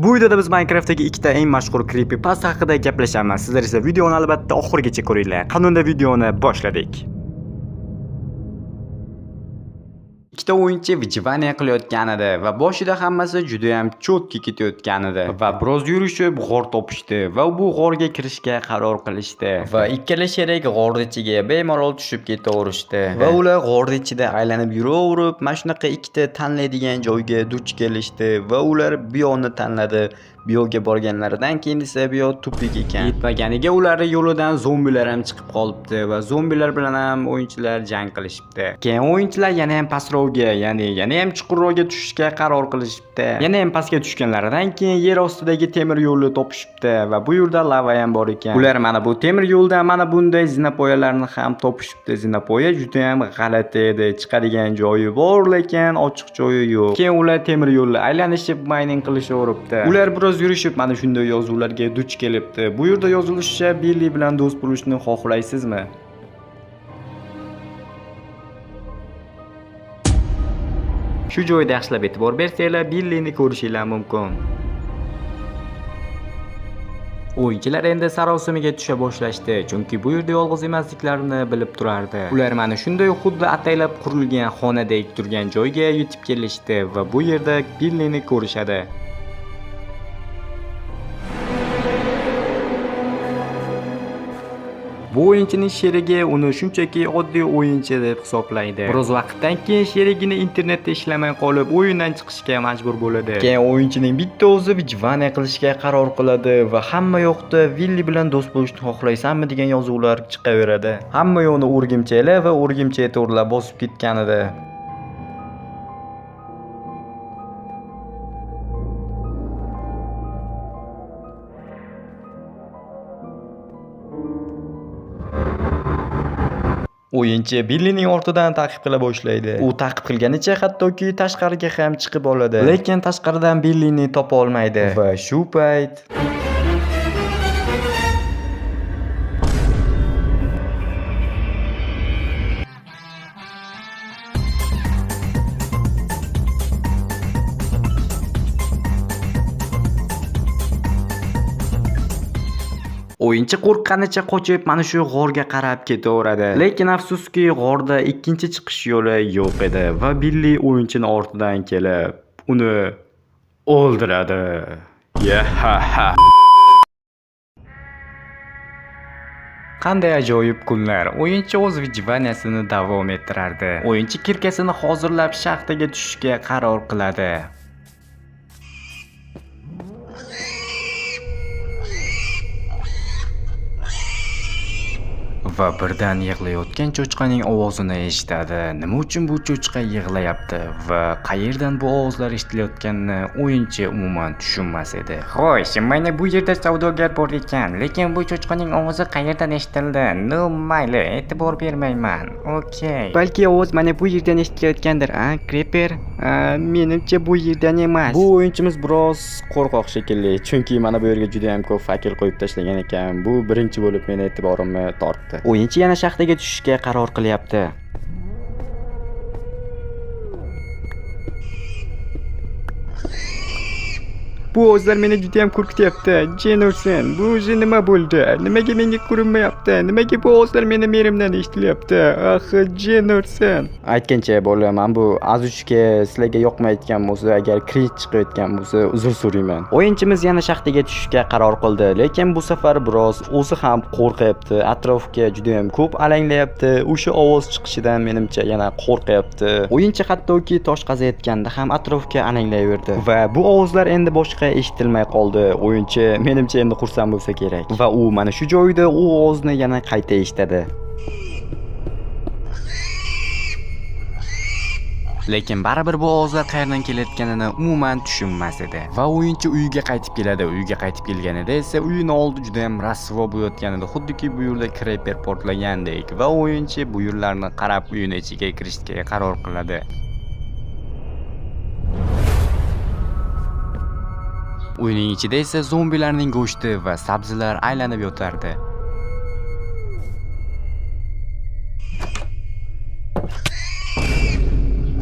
Bu videoda biz Minecraftdagi ikkita eng mashhur creepypasta haqida gaplashamiz. Sizlar esa videoni albatta oxirigacha ko'ringlar. Qani unda videoni boshladik. Ikkita o'yinchi выживание qilayotgan edi va boshida hammasi juda ham чётко ketayotgan edi va biroz yurishib g'or topishdi va bu g'orga kirishga qaror qilishdi va ikkala sherik g'orni ichiga bemalol tushib ketaverishdi va ular g'orni ichida aylanib yuraverib mana shunaqa ikkita tanlaydigan joyga duch kelishdi va ular bu yoqni tanladi. Bu yoqqa borganlaridan keyin esa bu yoq тупик ekan. Yetmaganiga ularni yo'lidan zombilar ham chiqib qolibdi va zombilar bilan ham o'yinchilar jang qilishibdi. Keyin o'yinchilar yana ham pastroqga, ya'ni yana ham chuqurroqga tushishga qaror qilishibdi. Yana ham pastga tushganlaridan keyin yer ostidagi temir yo'lni topishibdi va bu yerda lava ham bor ekan. Ular mana bu temir yo'lda mana bunday zinapoyalarni ham topishibdi. Zinapoya juda ham g'alati edi. Chiqadigan joyi bor, lekin ochiq joyi yo'q. Keyin ular temir yo'lni aylanishib mining qilishaveribdi. Ular biroz yurishib mana shunday yozuvlarga duch kelibdi. Bu yerda yozilishicha, Billy bilan do'st bo'lishni xohlaysizmi? Shu joyda yaxshilab e'tibor bersanglar, Billini ko'rishinglar mumkin. O'yinchilar endi sarosimaga tusha boshlashdi, chunki bu yerda yolg'iz emasliklarini bilib turardi. Ular mana shunday xuddi ataylab qurilgan xonadek turgan joyga yetib kelishdi va bu yerda Billini ko'rishadi. Bu o'yinchining sherigi uni shunchaki oddiy o'yinchi deb hisoblaydi. Biroz vaqtdan keyin sherigini internetda ishlamay qolib, o'yindan chiqishga majbur bo'ladi. Keyin o'yinchining bitta o'zi выживание qilishga qaror qiladi va hamma yoqda Villi bilan do'st bo'lishni xohlaysanmi degan yozuvlar chiqaveradi. Hamma yoqni o'rgimchaklar va o'rgimchak to'rlar bosib ketgan edi. O'yinchi Billining ortidan ta'qib qila boshlaydi. U ta'qib qilganicha hattoki tashqariga ham chiqib oladi. Lekin tashqaridan Billini topa olmaydi va shu payt o'yinchi qo'rqqanicha qochib mana shu g'orga qarab ketaveradi. Lekin afsuski g'orda ikkinchi chiqish yo'li yo'q edi va Billi o'yinchini ortidan kelib uni o'ldiradi. Ya-ha-ha. Qanday ajoyib kunlar. O'yinchi o'z выживания sini davom ettirardi. O'yinchi kirkasini hozirlab shaxtaga tushishga qaror qiladi. Va birdan yig'layotgan cho'chqaning ovozini eshitadi. Nima uchun bu cho'chqa yig'layapti va qayerdan bu ovozlar eshitilayotganini o'yinchi umuman tushunmas edi. Xo'sh, mana bu yerda savdogar bor ekan, lekin bu cho'chqaning ovozi qayerdan eshitildi? Ну, mayli, e'tibor bermayman. Okey. Balki ovoz mana bu yerdan eshitilayotgandir, a, Creeper? Menimcha bu yerdan emas. Bu o'yinchimiz biroz qo'rqoq shekilli, chunki mana bu yerga juda ham ko'p fakel qo'yib tashlagan ekan. Bu birinchi bo'lib meni e'tiborimni tortdi. O'yinchi yana shaxtaga tushishga qaror qilyapti. Bu ovozlar meni juda ham qo'rqityapti. Jen ursin. Bu o'zi nima bo'ldi? Nimaga menga ko'rinmayapti? Nimaga bu ovozlar meni merimdan eshitilyapti? Ah, jen ursin. Aytgancha bola, men bu azuchka sizlarga yoqmayotgan bo'lsa, agar cringe chiqayotgan bo'lsa, uzr so'rayman. O'yinchimiz yana shaxtaga tushishga qaror qildi, lekin bu safar biroz o'zi ham qo'rqyapti. Atrofga juda ham ko'p alanglayapti. O'sha ovoz chiqishidan menimcha yana qo'rqyapti. O'yinchi hattoki tosh qazayotganda ham atrofga alanglayverdi va bu ovozlar endi boshqa eshitilmay qoldi. O'yinchi menimcha endi xursand bo'lsa kerak va u mana shu joyda u ovozni yana qayta eshitadi. Lekin baribir bu ovozlar qayerdan kelayotganini umuman tushunmas edi. Va o'yinchi uyiga qaytib keladi. Uyiga qaytib kelganida esa uyini oldi juda ham rasvo bo'layotgan edi. Xuddiki bu yerda creeper portlagandek va o'yinchi bu yerlarni qarab uyini ichiga kirishga qaror qiladi. Uyning ichida esa zombilarning go'shti va sabzilar aylanib yotardi.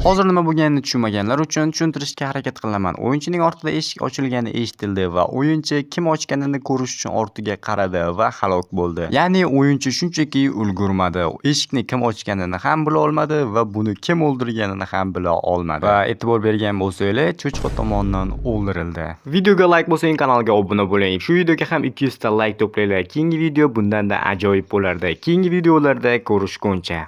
Hozir nima bo'lganini tushunmaganlar uchun tushuntirishga harakat qilaman. O'yinchining ortida eshik ochilgani eshitildi va o'yinchi kim ochganini ko'rish uchun ortiga qaradi va halok bo'ldi. Ya'ni o'yinchi shunchaki ulgurmadi. Eshikni kim ochganini ham bila olmadi va buni kim o'ldirganini ham bila olmadi. Va e'tibor bergan bo'lsanglar, cho'chqa tomonidan o'ldirildi. Videoga like bosing, kanalga obuna bo'ling. Shu videoga ham 200 ta like to'planglar. Keyingi video bundan-da ajoyib bo'lardi. Keyingi videolarda ko'rishguncha.